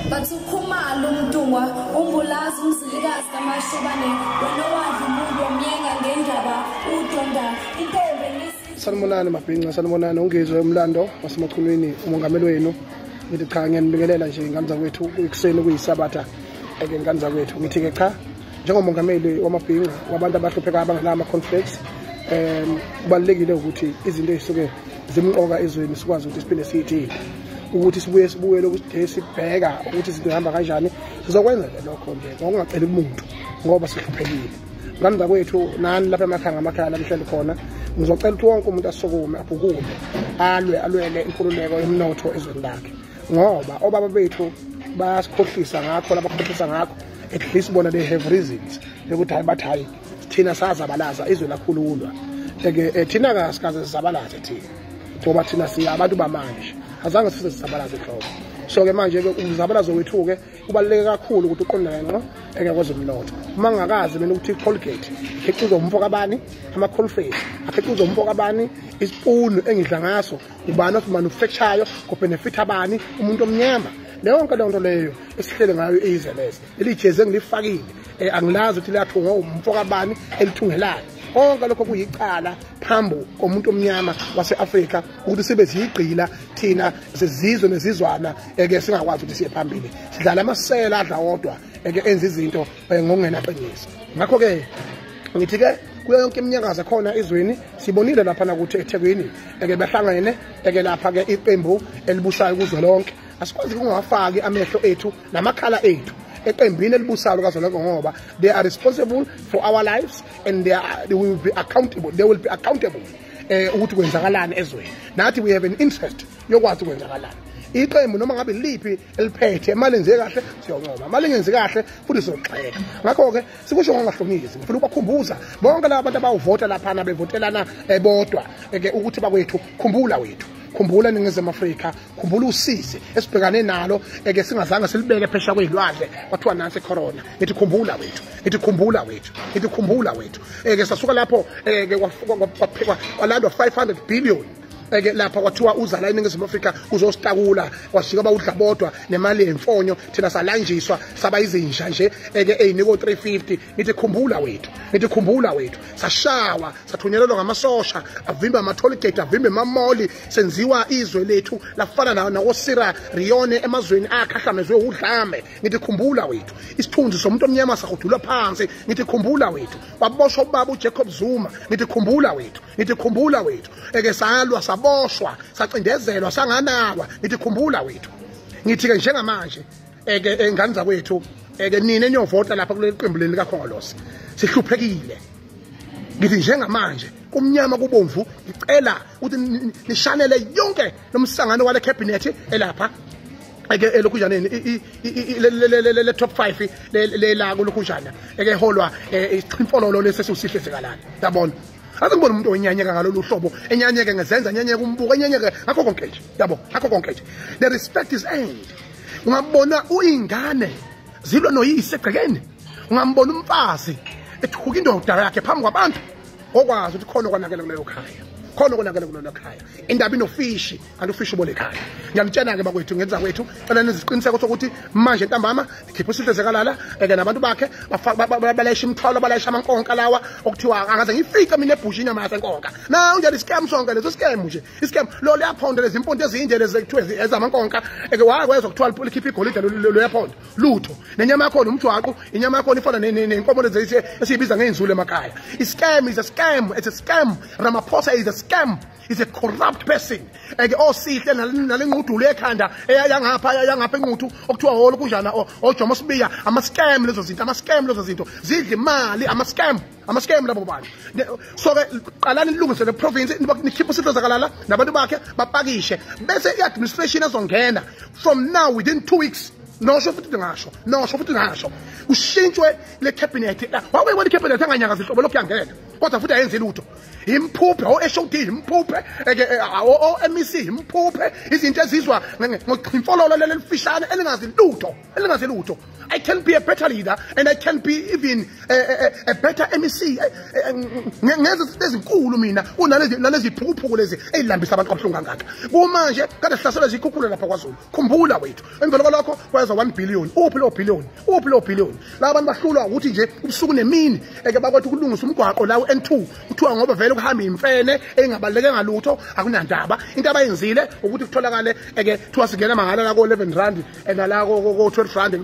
Bathi ukhumalo umntungwa umbulazi umzilikazi kaMashobane wena owadla umuntu wamyenga ngendaba udonda intombi. Sanibonani mabhinca, sanibonani. Ungizwe umlando waseMachunwini, umongameli wenu. Ngithi cha, ngiyanibingelela nje ngane zakwethu ekuseni kuyisabatha eke ngane zakwethu. Ngithi ke cha, njengomongameli wamabhinca wabantu abahluphekayo abangenawo ama-cornflakes, kubalulekile ukuthi izinto ezisuke zimqoka ezweni sikwazi ukuthi siphinde siyithini, ukuthi sibuye sibuyele ukuthi sibheka ukuthi izinto zihamba kanjani. Sizokwenza nje lokho nje ngokungaceli umuntu ngoba sihluphekile. Ngane zakwethu, nani lapha emakhaya ngamakhaya la nihleli khona, ngizocela ukuthi wonke umuntu asukume abhukule alwe alwele inkululeko yomnotho ezweni lakhe, ngoba obaba bethu bayasikhohlisa ngakho labakhohlisa ngakho. At least bona they have reasons yokuthi hayi, bathi hayi, thina sazabalaza izwe lakhululwa. Eke thina kasikaze sizabalaze thina, ngoba thina siya abantu bamanje, azange size sizabalaze nhlobo. So ke manje ke umzabalazo wethu ke kubaluleke kakhulu ukuthi uqondane ngqo eke kwezomnotho. Uma ngingakazi mina ukuthi i-Colgate ikhiqizwa umfo kabani, ama-cornflakes akhiqizwa umfo kabani, isipunu engidla ngaso ubani osimanufacture-yo, kubenefit abani, umuntu omnyama. Leyo nto leyo nto leyo esihlele ngayo izeleze leli jezi engilifakile, angilazi ukuthi liyathungwa umfo kabani elithungelani. Konke lokho kuyicala phambi komuntu omnyama wase-Afrika ukuthi sibe ziyigqila thina sezizwe nezizwana eke singakwazi ukuthi siye phambili. Sidlala amasela adla wodwa eke enza izinto ngokungenaqiniso. Ngakho-ke ngithi ke kuyo yonke iminyakazo khona ezweni sibonile lapha ukuthi eThekwini eke behlangene eke lapha ke iqembu elibusayo kuzwelonke. Asikwazi ukungawafaki amehlo ethu namakhala ethu eqembini elibusayo kazwelonke, ngoba they are responsible for our lives and they will be accountable, they will be accountable ukuthi kwenzakalani ezweni. Nathi we have an interest yokwazi kwenzakalani. Iqembu noma ngabe liphi eliphethe, imali enziwe kahle siyoncoma, imali engenzi kahle futhi sizogxeka. Ngakho-ke sikusho ngongahlonizi, ngifuna ukubakhumbuza bonke laba bantu abawuvota laphana bevotelana bodwa ke ukuthi bakwethu, khumbula wethu, khumbula Ningizimu Afrika, khumbula usizi esibhekane nalo eke singazange silibeke phesha kwezilwandle kwathiwa nansi corona. Ngithi khumbula wethu, ngithi khumbula wethu, ngithi khumbula wethu. Eke sasuka lapho eke kwalandwa 500 billion eke lapha kwathiwa uza la eNingizimu Afrika uzositakula, kwashika bawudla bodwa nemali yemfonyo, thina salanjiswa saba izinja nje eke eyinikwa 350. Ngithi khumbula wethu, ngithi khumbula wethu. Sashawa, sathunyelelwa ngamasosha avimba ama-tollgate, avimba emamoli, senziwa izwe lethu lafana nako-Sierra Leone emazweni akhahlamezwe udlame. Ngithi khumbula wethu, isithunzi somuntu omnyama sahudulwa phansi. Ngithi khumbula wethu, waboshwa ubaba uJacob Zuma. Ngithi khumbula wethu, ngithi khumbula wethu. Eke salwa, saboshwa, sacindezelwa, sanganakwa. Ngithi khumbula wethu. Ngithi-ke njengamanje eke engane zakwethu, eke nina eniyovota lapha kuleli qembu leli likaKhongolose, sihluphekile. Ngithi njengamanje kumnyama kubomvu, ngicela ukuthi nishanele yonke lomsangano wale cabinet elapha eke elokhunjaneni le top 5 le la kulokhunjana eke holwa isichimfololo lesi esiwusihle zikalala. Yabona, ake ngibone umuntu onyanyeka ngalolu hlobo, enyanyeke ngezenza, enyanyeke umbuko, enyanyeke ngakho konke nje, yabo, ngakho konke nje. The respect is earned. Ungabona uyingane zilwa noyise egcekeni, ungambona umfazi ethuka indoda yakhe phambi kwabantu, okwazi ukuthi khona okonakele kuleyo khaya, khona okonakele kulelo khaya. Indaba inofishi kanti ufishi ubole ekhaya. Ngiyamtshela-ke bakwethu, ngenza kwethu, cela nenze isiqiniseko sokuthi manje ntambama nikhiphe uSihle Zikalala eke nabantu bakhe balayisha imithwalo, balayisha amankonka lawa okuthiwa angaze ngiyifice mina ebhusha inyama yasenkonka na unjani. Iscam sonke leso, scam nje, iscam lo liyaphonda lezi impondo ezinde lezi ekuthiwa ezamankonka eke wakwezwa kuthiwa likhipha igolide loyaphonda lutho nenyama yakhona umjwaqo. Inyama yakhona ifana nenkomo lezi esiyibiza ngey'nzulu emakhaya. I-scam is a scam, it's a scam. Ramaphosa is a scam, is a corrupt person. Eke osihle nalenqudulu ekhanda yangapha yangapha enquthu okuthiwa holo kunjana oJomo Sibiya, ama scam lezo zinto, ama scam lezo zinto zidla imali, ama scam, ama scam labo bantu. So ke qalani nilungise le province, nikhiphe uSihle Zikalala nabantu bakhe bapakishe, bese i-administration ezongena from now within 2 weeks, nosho futhi ngasho, nosho futhi ngasho, ushintshwe le cabinet. Wawuyibona i-cabinet enganyakazi ihlobo lokhu yangena kodwa futhi ayenzi lutho. Imphuphe o HOD imphuphe o MEC imphuphe izinto ezizwa ngochimfololo lelifishane elingazi lutho. I can be a better leader and I can be even a better MEC. Ngenza izinto ezinkulu mina kunalezi phukuphuku lezi ezilambisa abantu kabuhlungu kangaka. Kumanje kade sihlaselwa izikhukhula lapha kwaZulu. Khumbula wethu. Emva kwalokho kweza 1 billion. Uphi lo billion? Uphi lo billion? La bantu bahlulwa ukuthi nje ubusuku nemini eke bakwathi ukulungisa umgwaqo la u-N2 kuthiwa ngoba vele kuhamba imfene engabaleke ngalutho akunandaba. Into abayenzile ukuthi kutholakale eke kuthiwa singena mahala la ko 11 rand nala ko 12 rand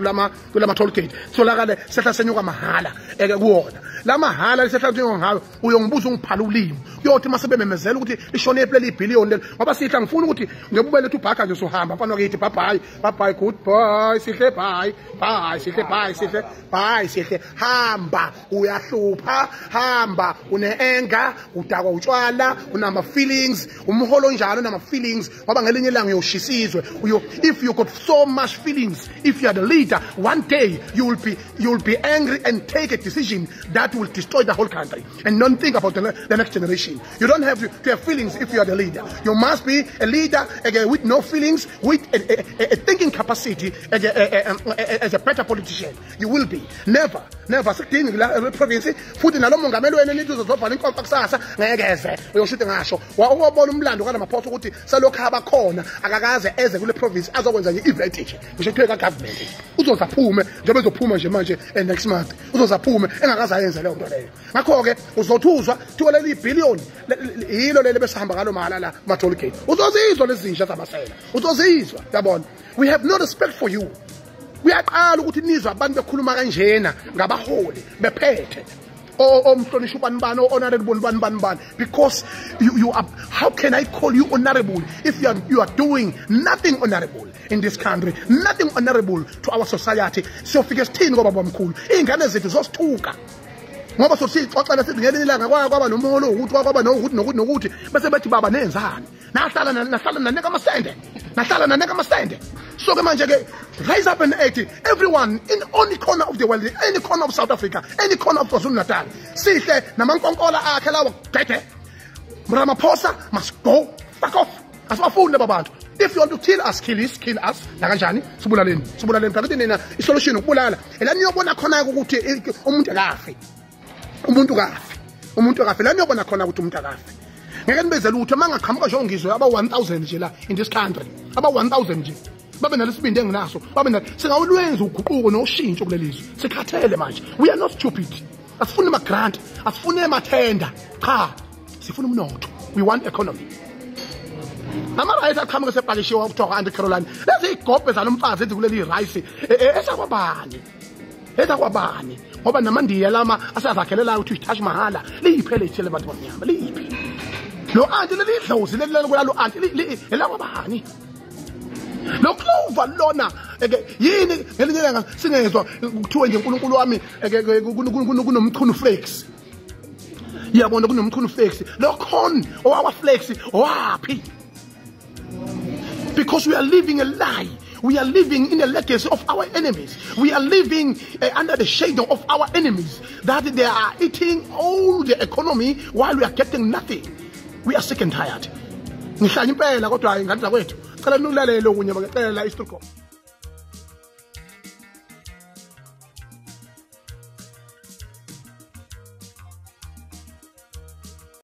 kulama toll gate. Kutholakale sehla senyuka mahala eke kuwona. La mahala lisehla senyuka ngayo uyongibuza ungiphala ulimi. Kuyothi mase bememezela ukuthi lishone leli billion leli ngoba sihla ngifuna ukuthi ngebubele uthi ubhaka nje usuhamba mfana wakithi bye bye bye bye goodbye sihle bye bye sihle bye sihle bye sihle hamba uyahlupha hamba une anger udakwa utshwala unama feelings umholo njalo unama feelings ngoba ngelinye ilanga uyoshisizwe. If you got so much feelings, if you are the leader, one day you will be angry and take a decision that will destroy the whole country and not think about the next generation. You don't have to have feelings if you are the leader. You must be a leader again, with no feelings, with a thinking capacity as a better politician. You will be. Never, never. Sikudingi la province futhi nalo mongameli wena nithi uzozovala inkomfa kusasa ngeke eze uyoshuthi ngasho wabona umlando kaRamaphosa ukuthi salokho abakhona akakaze eze kule province azokwenza nje event nje ngisho kuthiwe ka government uzoza phume njengoba ezophuma nje manje next month uzoza phume engakaze ayenze leyo nto leyo. Ngakho ke uzothuzwa kuthiwa leli billion yilo leli besihamba ngalo mahala la ma toll gate. Uzozizwa lezi zinja zamasela, uzozizwa. Yabona, we have no respect for you. Kuyaqala ukuthi nizwe abantu bekhuluma kanjena ngabaholi bephethe omhlonishwa ubani bani honorable bani bani bani, because you are, how can I call you honorable if you are doing nothing honorable in this country, nothing honorable to our society. Siyofika sithini ngoba babamkhulu izingane zethu zosithuka ngoba sosixoxela sithi ngelinye ilanga kwaba nomholo ukuthi kwaba nokuthi nokuthi nokuthi bese bethi baba nenzani nahlala naneka amasende nahlala naneka amasende. So ke manje ke rise up and act, everyone in any corner of the world, any corner of South Africa, any corner of KwaZulu-Natal. Sihle namankonkola akhe lawo gede. Ramaphosa must go fuck off. Asibafuni laba bantu. If you want to kill us, kill us, kill us. La kanjani? Sibulaleni. Sibulaleni. Phakathi nina isolution ukubulala. Ela niyobona khona ukuthi umuntu akafi. Umuntu akafi. Umuntu akafi. La niyobona khona ukuthi umuntu akafi. Ngeke nibize lutho mangaqhamuka nje ngizwe aba 1000 nje la in this country. Aba 1000 nje. Babe nalesibindi enginaso. Babe singawulwenza uguquko noshintsho kulelizwe. Sikhathele manje. We are not stupid. Asifuni ama grant, asifuni emathenda. Cha, sifuna umnotho. We want economy. Ama-rice aqhamuke sepakishiwe kuthiwa Auntie Caroline. Lezi igobhe zalomfazi ethi kuleli rice esakwabani? Esakwabani? Ngoba namandiya lama asazakhelelayo ukuthi uyiTaj Mahal liyiphi lethele abantu abamnyama liyiphi? Lo auntie leli dlozi leli kulalo auntie elakwabani? Lo clover lona yini ngelinye ilanga singezwa kuthiwe nje uNkulunkulu wami kunomchunu flakes. Iyabona kunomchunu flakes. Lo corn owawa flakes owaphi? Because we are living a lie. We are living in the legacy of our enemies. We are living under the shadow of our enemies. That they are eating all the economy while we are getting nothing. We are sick and tired. Ngihlanya impela kodwa ingane zakwethu. Cela nilalele okunye bakecela istruko.